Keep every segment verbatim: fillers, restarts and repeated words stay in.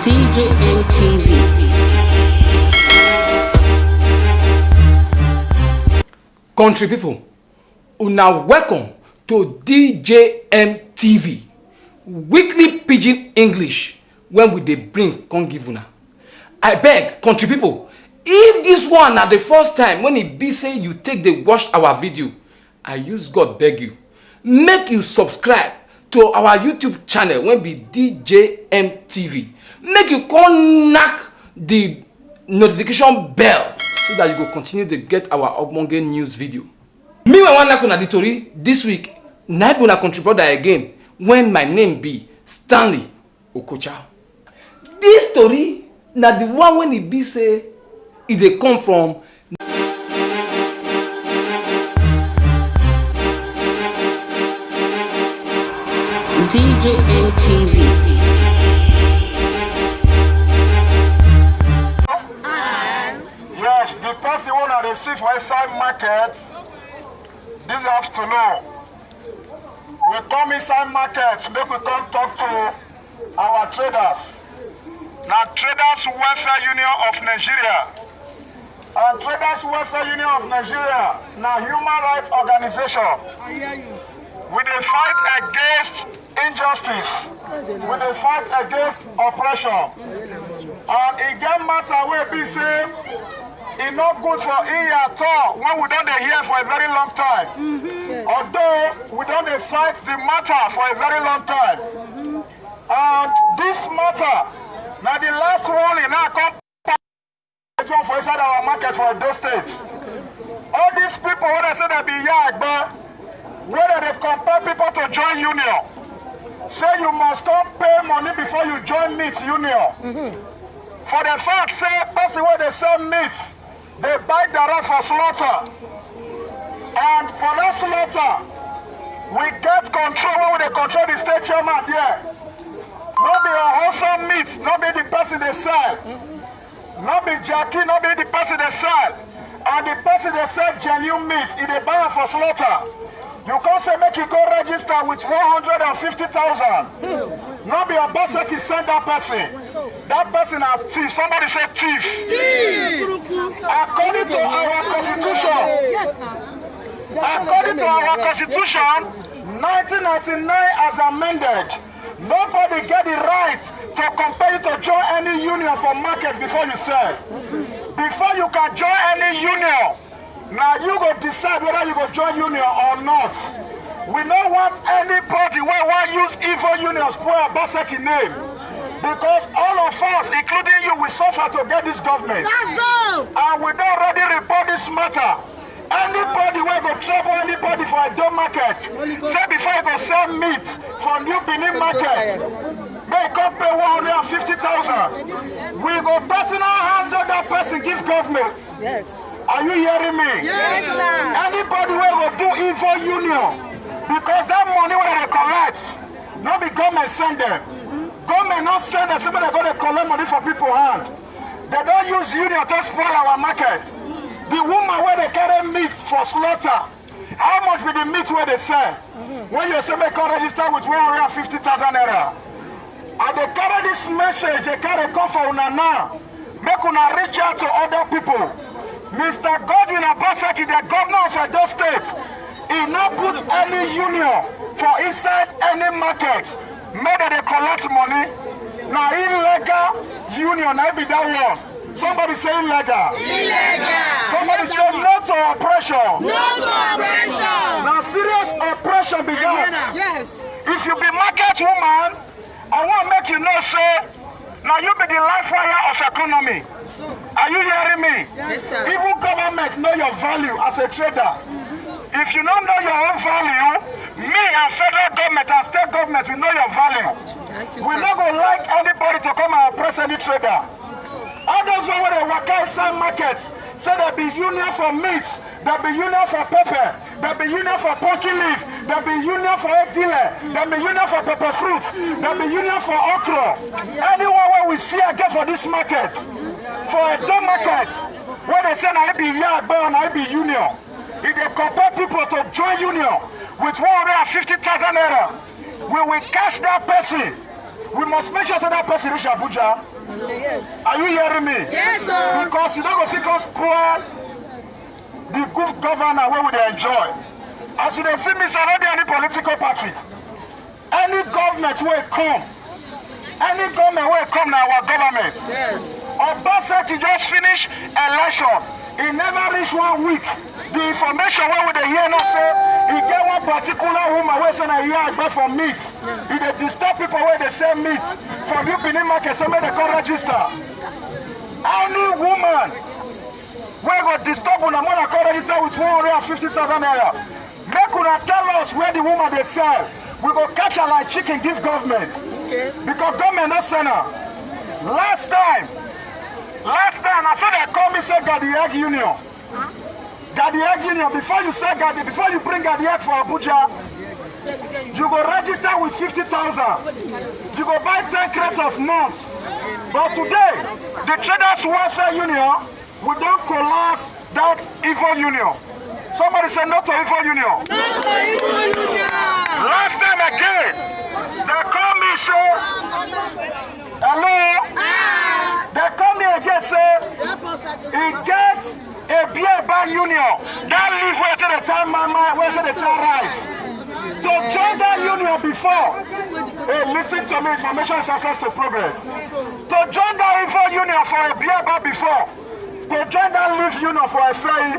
D J M T V. Country people, una welcome to D J M T V, weekly pidgin English when we dey bring come give una. I beg, country people, if this one na the first time when e be say you take dey watch our video, I use God beg you, make you subscribe to our YouTube channel wey be D J M T V. Make you come knack the notification bell so that you go continue to get our ogbonge news video. Me wey wan knack una the tori this week, na be una country brother again, when my name be Stanley Okocha. This story na the one when e be say e dey come from D J M T V. Yes, the person wey una dey see for inside market this afternoon, we come inside market make we come talk to our traders. Na Traders Welfare Union of Nigeria. And Traders Welfare Union of Nigeria na human rights organization. We dey fight against injustice. We dey fight against oppression. And e get matter wey be say e no good for ear at all when we don dey hear for a very long time. Although we don dey fight the matter for a very long time. And this matter na the last warning na come for inside our market for Edo State. All these people wey dey say dem be Iya Agbe, wey dey dey compel people to join union, say you must come pay money before you join meet union. For the fact say person wey dey sell meat dey buy direct for slaughter, and for that slaughter we get control wey we dey control the state chairman there. No be unwholesome meat, no be the person dey sell. No be jackie, no be the person dey sell. And the person dey sell genuine meat, e dey buy am for slaughter. You come say make you go register with one hundred and fifty thousand. No be Obaseki send that person. That person na thief. Somebody say thief. According to our constitution, according to our constitution, nineteen ninety-nine as amended, nobody get the right to compel you to join any union for market before you sell. Before you can join any union, na you go decide whether you go join union or not. We no want anybody wey wan use evil union spoil Obaseki name, because all of us, including you, we suffer to get this government. And we don already report this matter. Anybody wey go trouble anybody for Edo market, say before you go sell meat for New Benin market, make e come pay one hundred and fifty thousand. We go personal handle that person give government. Yes. Are you hearing me? Yes, sir. Anybody wey go do evil union, because that money wey dem dey collect, no be government send them. Government no send them say make dem go dey collect money for people hand. Dem don use union to spoil our market. The woman wey dey carry meat for slaughter, how much be the meat wey dey sell? When you say make come register with one hundred and fifty thousand naira, I dey carry this message, dey carry come for una now. Make una reach out to other people. Mister Godwin Obaseki, the governor of Edo State, e no put any union for inside any market. Make dem dey collect money. Na illegal union na be that one. Somebody say illegal. Illegal. Somebody say no to oppression. No to oppression. Na serious oppression be that. Yes. If you be market woman, I wan make you know say na you be the life wire of economy. Are you hearing me? Yes, sir. Even government know your value as a trader. If you no know your own value, me and federal government and state government, we know your value. We no go like anybody to come and oppress any trader. All those one wey dey waka inside market, say dem be union for meat, dem be union for pepper, dem be union for pumpkin leaf, dem be union for egg dile, dem be union for pepper fruit, dem be union for okra. Anyone wey we see again for this market, for Edo market, wey dey say na him be Iya Agbe or na him be union, e dey compel people to join union with one hundred and fifty thousand naira. We will catch that person. We must make sure say that person reach Abuja. Yes. Are you hearing me? Yes, sir. Because you no go fit come spoil the good governance wey we dey enjoy. As you dey see me, so no be any political party. Any government wey come, any government wey come na our government. Yes. Obaseki just finish election. E never reach one week. The information wey we dey hear now say e get one particular woman wey say na here I buy for meat. E dey disturb people wey dey sell meat for New Benin market, say make dem come register. Any woman wey go disturb una, make una come register with one hundred and fifty thousand naira. Make una tell us where the woman dey sell. We go catch her like chicken, give government. Okay. Because government no send her. Last time, last time, I saw dem call me say Gadi Egg Union. Gadi Egg Union, before you sell Gadi, before you bring Gadi Egg for Abuja, you go register with fifty thousand. You go buy ten crate of malt. But today, the Traders Welfare Union, we don collapse that evil union. Somebody say no to evil union. No to evil union. Last time again, dem call me say, hello? Dem call me again say, e get a beer bar union. That leaf wey take dey tie mama, wey take dey tie rice. To join that union before, hey, listen to me, information is access to progress. To join that evil union for a beer bar before, to join that leaf union for Efeyi,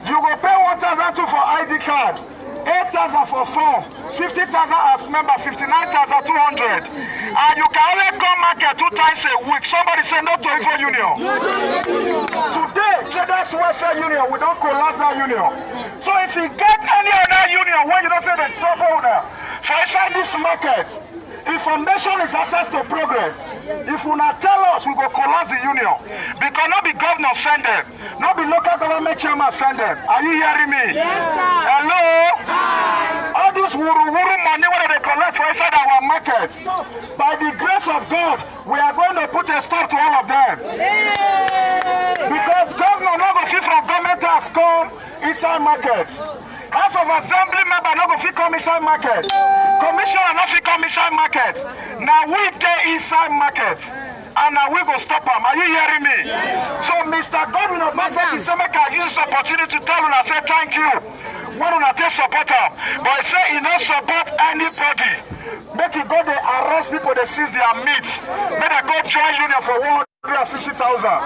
you go pay one thousand two for I D card, eight thousand for form, fifty thousand as member, fifty-nine thousand two hundred. And you can only come market two times a week. Somebody say no to evil union. Today, Traders Welfare Union, we don collapse that union. So if you get any other union wey you know say dey trouble una for inside this market, information is access to progress. If una tell us, we go collapse the union. Because no be governor send dem, no be local government chairman send dem. Are you hearing me? Yes, sir. Hello? All this wuru wuru money wey dem dey collect for inside our market, by the grace of God, we are going to put a stop to all of them. Because governor no go fit from government house come inside market. House of Assembly member no go fit come inside market. Commissioner no fit come inside market. Na we dey inside market. And na we go stop am. Are you hearing me? So Mister Godwin Obaseki say make I use this opportunity to tell una say thank you. When una take support am, but e say e no support anybody. Make e go dey arrest people, dey seize their meat. Make dem go join union for one hundred and fifty thousand.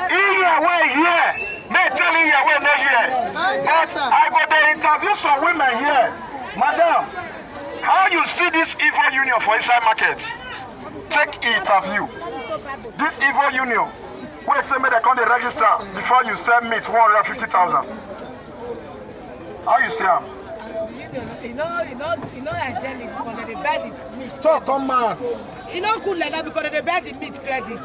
E hear wey e hear, make e tell e hear wey e no hear. But I go dey interview some women here. Madam, how you see this evil union for inside market? Take interview. This evil union wey say make dem come dey register before you sell meat one hundred and fifty thousand. How you see am? You know, you know, you know, hygienic because they buy the meat. Talk come out. E no good like that because they buy the meat credit.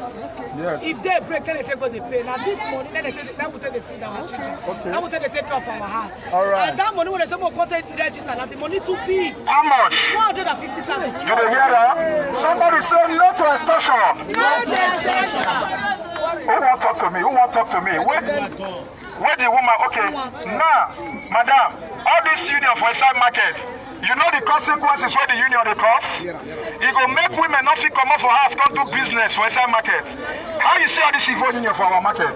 Yes. If day break, then they take go dey pay. Now this money, then they take, that will take the feed our children. Okay. That will take the take care of our house. All right. And that money when they say more content register, now the money too big. How much? One hundred and fifty thousand. You dey hear that? Somebody say no to extortion. No to extortion. Who wan talk to me? Who wan talk to me? Wait. Where the woman? Okay. Now, madam, all this union for inside market, you know the consequences wey the union dey cause? E go make women no fit comot for house come do business for inside market. How you see all this evil union for our market?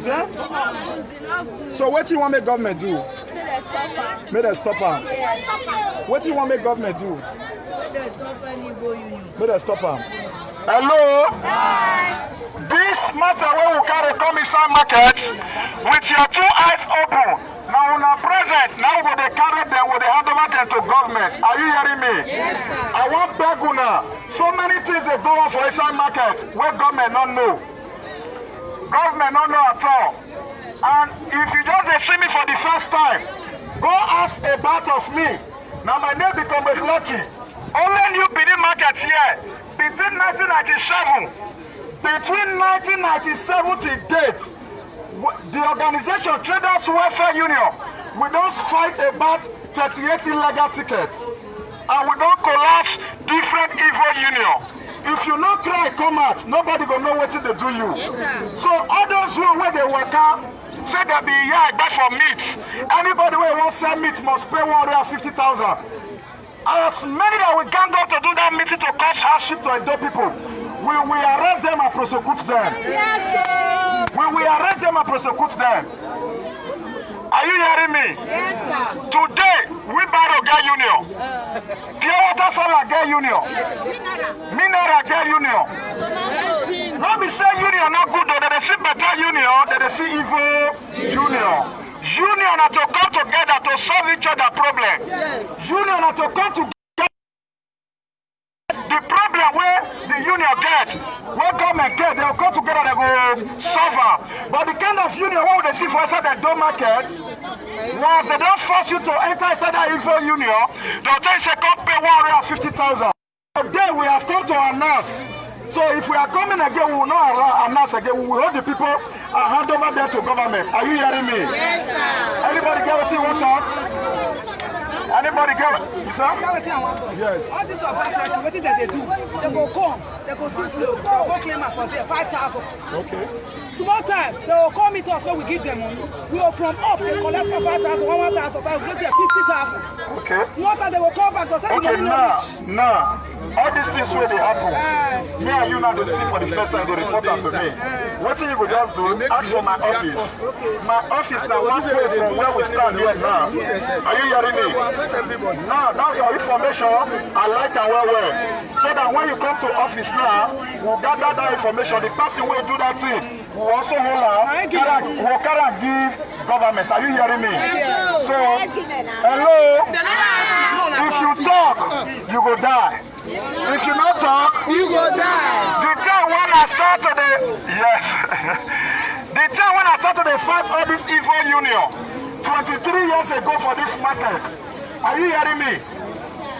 Sir? So wetin you wan make government do? Make dem stop am. Wetin you wan make government do? Make dem stop am. Hello? This matter wey we carry come inside market with your two eyes open. Na una present, na we go dey carry dem, we dey hand over dem to government. Are you hearing me? Yes, sir. I wan beg una. So many things dey go on for inside market wey government no know. Government no know at all. And if you just dey see me for the first time, go ask about of me. Na my name be Comrade Lucky. Only New Benin market here, between nineteen ninety-seven, between nineteen ninety-seven till date, w-, the organization Traders Welfare Union, we don fight about thirty-eight illegal tickets, and we don collapse different evil union. If you no cry come out, nobody go know wetin dey do you. Yes, sir. So all those one wey dey waka say dem be Iya Egbe for meat, anybody wey wan sell meat must pay one hundred and fifty thousand. As many that will gang up to do that meeting to cause hardship to Edo people, we will arrest them and prosecute them. Yes, sir. We will arrest them and prosecute them. Are you hearing me? Yes, sir. Today, wheelbarrow get union. Pure water seller get union. Mineral get union. No be say union no good though. They dey see better union, they dey see evil union. Union na to come together to solve each other problem. Union na to come together. The problem wey the union get, wey government get, they go come together, they go solve am. But the kind of union wey we dey see for inside the Edo market, once they don force you to enter inside that evil union, they'll tell you say come pay one hundred and fifty thousand. Today we have come to announce. So if we are coming again, we will not allow, announce again. We will hold the people and hand over them to government. Are you hearing me? Yes, sir. Anybody get what you want to talk? Anybody get what you sir? Get wetin I want to talk. Yes. All these of us, like, wetin dem dey do? Dem go come, dem go still slow, dem go claim am for there, five thousand. Okay. Small time, dem go come meet us, make we give dem money. We go from up, dem collect for five thousand, one, one thousand, five, go there, fifty thousand. Okay. Small time, dem go come back, go say the Okay, money no now, reach. Now, all these things wey dey happen, me and you now dey see for the first time, dey report am to me. Wetin you go just do, ask for my office. My office na one place from where we stand here now. Are you hearing me? Now, that your information, I like am well well. So that when you come to office now, we gather that information. The person wey do that thing, we also hold am, carry am, we go carry am give government. Are you hearing me? So, hello, if you talk, you go die. If you no talk, you go die. The time when I start to dey, yes. The time when I start to dey fight all this evil union twenty-three years ago for this market. Are you hearing me?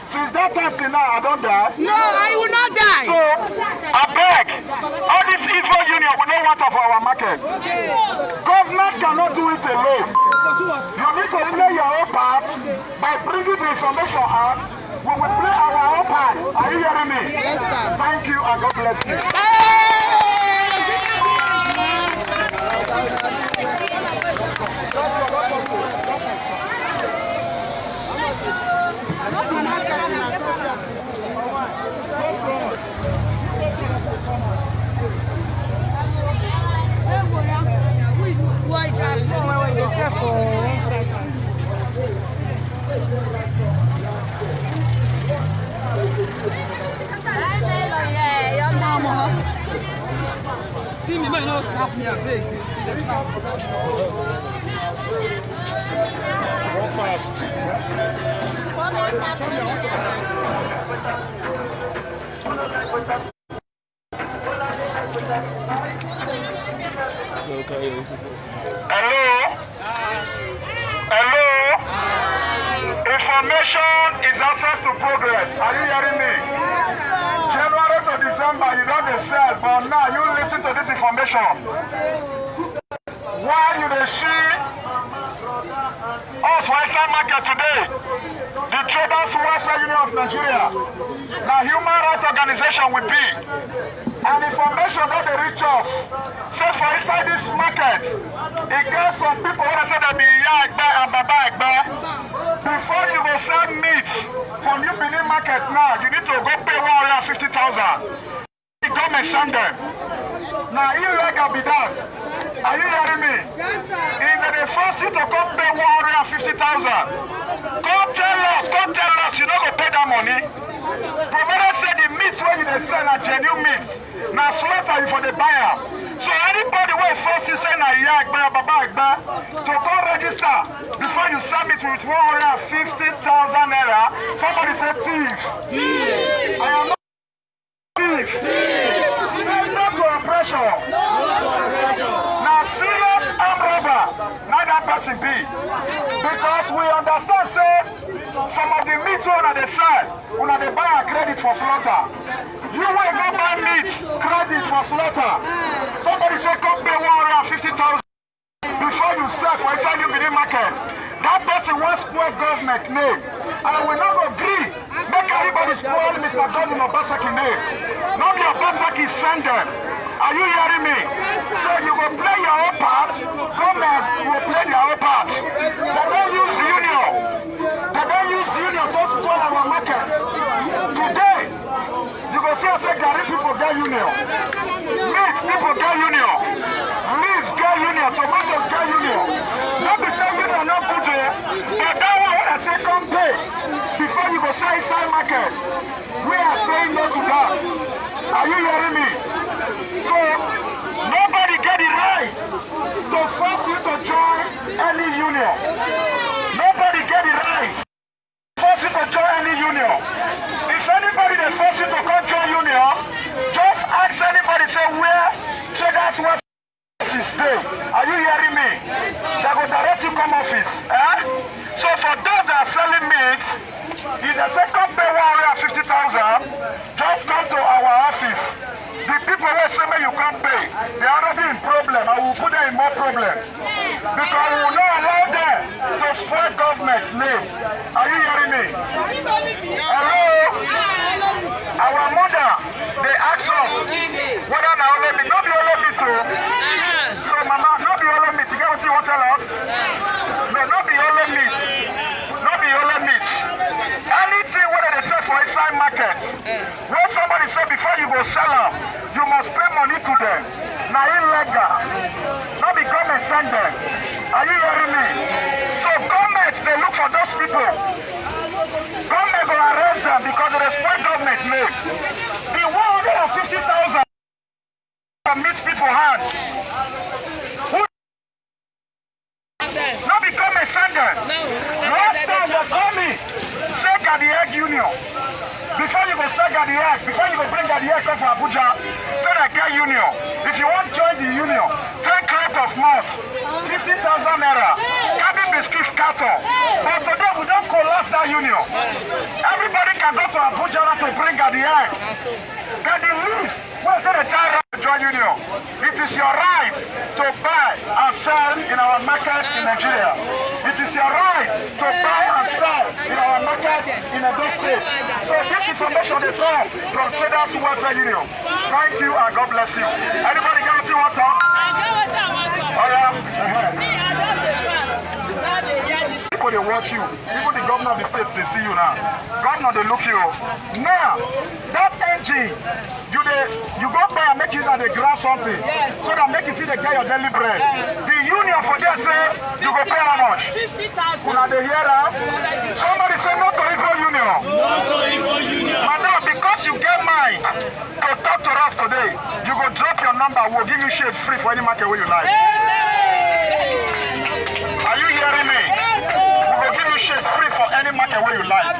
Since that time till now, I don die. No, I will not die. So, abeg, all this evil union, we no want am for our market. Government cannot do it alone. You need to play your own part by bringing the information out. We will play our own part. Are you hearing me? Yes, sir. Thank you and God bless you. See me, man, no snap me, abeg. Walk fast. Hello? Hello? Information is access to progress. Are you hearing me? January to December, you don dey sell, but now you listen to this information. Why you dey see us for inside market today? The Traders Welfare Union of Nigeria na human rights organization we be. And information don dey reach us say for inside this market, e get some people wey dey say dem be Iya Egbe and Baba Egbe. Before you go sell meat for New Benin market now, you need to go pay one hundred and fifty thousand. The government send them. Na illegal be that. Are you hearing me? Yes, sir. If they dey force you to come pay one hundred and fifty thousand, come tell us, come tell us, you no go pay that money. Provided say the meat wey you dey sell na genuine meat, na slaughter you for dey buy am. So anybody wey force you say na Iya Egbe, Baba Egbe, to come register before you sell meat with one hundred and fifty thousand naira, somebody say thief. I am not thief. Say no to oppression. Na serious armed robber na that person be. Because we understand say some of the meat wey una dey sell, una dey buy am credit for slaughter. You wey go buy meat credit for slaughter, somebody say come pay one hundred and fifty thousand before you sell for inside New Benin market. That person wan spoil government name, and we no go gree make anybody spoil Mister Godwin Obaseki name. No be Obaseki send them. Are you hearing me? So you go play your own part, government will play their own part. They don use union. They don use union to spoil our market. Time market. We are saying no to that. Are you hearing me? So nobody get the right to force you to join any union. Nobody get the right to force you to join any union. If anybody dey force you to come join union, just ask anybody, say, where Traders Welfare office dey? Are you hearing me? They go direct you come office. Eh? So for those that are selling meat, if they say come pay one hundred and fifty thousand, just come to our office. The people wey say make you come pay, they already in problem, and we will put them in more problem. Because we will not allow them to spoil government name. Are you hearing me? Hello? Our mother dey ask us whether na only meat. No be only meat o. So mama, no be only meat. You get wetin you wan tell us? No, no be only meat. No be only meat. Anything wey dem dey sell for inside market, when somebody say before you go sell am, you must pay money to them. Na illegal. No be government send them. Are you hearing me? So government dey look for those people. Government go arrest them because they dey spoil government name. The one hundred and fifty thousand for meat people hand. Who no be government send them. Last time they call me, say Gadieg Union. Before you go sell Gadieg, before you go bring Gadieg come for Abuja, say they get union. If you wan join the union, ten crate of malt, fifty thousand naira, cabin biscuit carton. But today we don collapse that union. Everybody can go to Abuja now to bring Gadieg. Gadieg list. Well, say the time to join union. It is your right to buy and sell in our market in Nigeria. It is your right to buy and sell in our market in Edo State. So this information dey come from Traders Welfare Union. Thank you and God bless you. Anybody get wetin you wan talk? Oh yeah. People dey watch you. Even the governor of the state dey see you now. Governor dey look you. Now, that engine, you dey, you go buy am make you use am dey grind something, so that make you fit dey get your daily bread. The union for there say you go pay how much? Fifty thousand. Una dey hear am? Somebody say no to evil union. Madam, because you get mind to talk to us today, you go drop your number, we go give you shade free for any market wey you like. Are you hearing me? We go give you shade free for any market wey you like.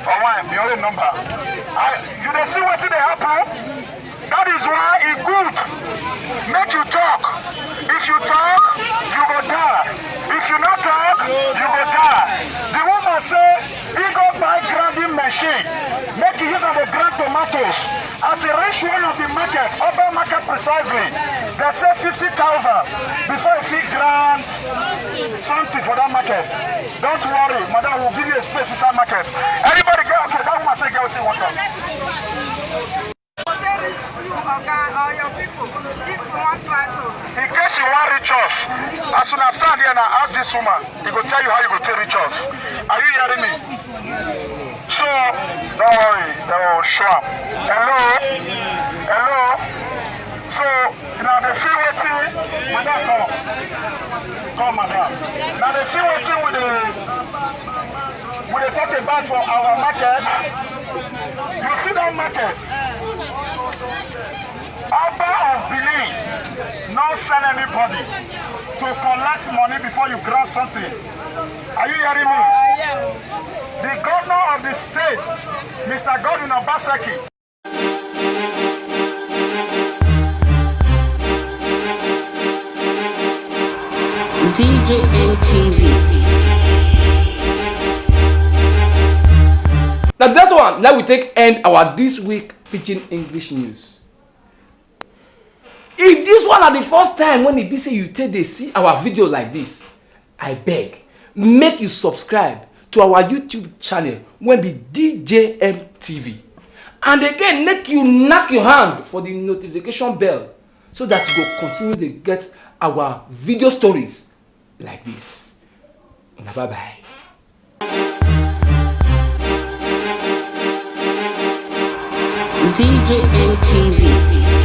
Or why? The only number. I, you dey see wetin dey happen? That is why e good make you talk. If you talk, you go die. If you no talk, you go die. The woman say he go buy grinding machine, make he use am dey grind tomatoes. As he reach one of the market, open market precisely, they say fifty thousand before he fit grind something for that market. Don't worry, madam, we'll give you a space inside market. Anybody get, okay, that woman say get wetin you want talk. Go take reach you, oga, or your people, if you wan try to. In case you wan reach us, as una stand here now, ask this woman, he go tell you how you go take reach us. Are you hearing me? So, don't worry, they will show am. Hello? Hello? So, una dey see wetin, madam, come. Come, madam. Una dey see wetin we dey, we dey talk about for our market. You see that market? Oba of Benin no send anybody to collect money before you grant something. Are you hearing me? The governor of the state, Mister Godwin Obaseki, DJN TV. Now that's one. Now we take end our this week Pidgin English news. If this one are the first time when e be say you take dey see our video like this, I beg, make you subscribe to our YouTube channel wey be D J M T V. And again, make you knack your hand for the notification bell so that you go continue to get our video stories like this. Una bye bye. D J N T V.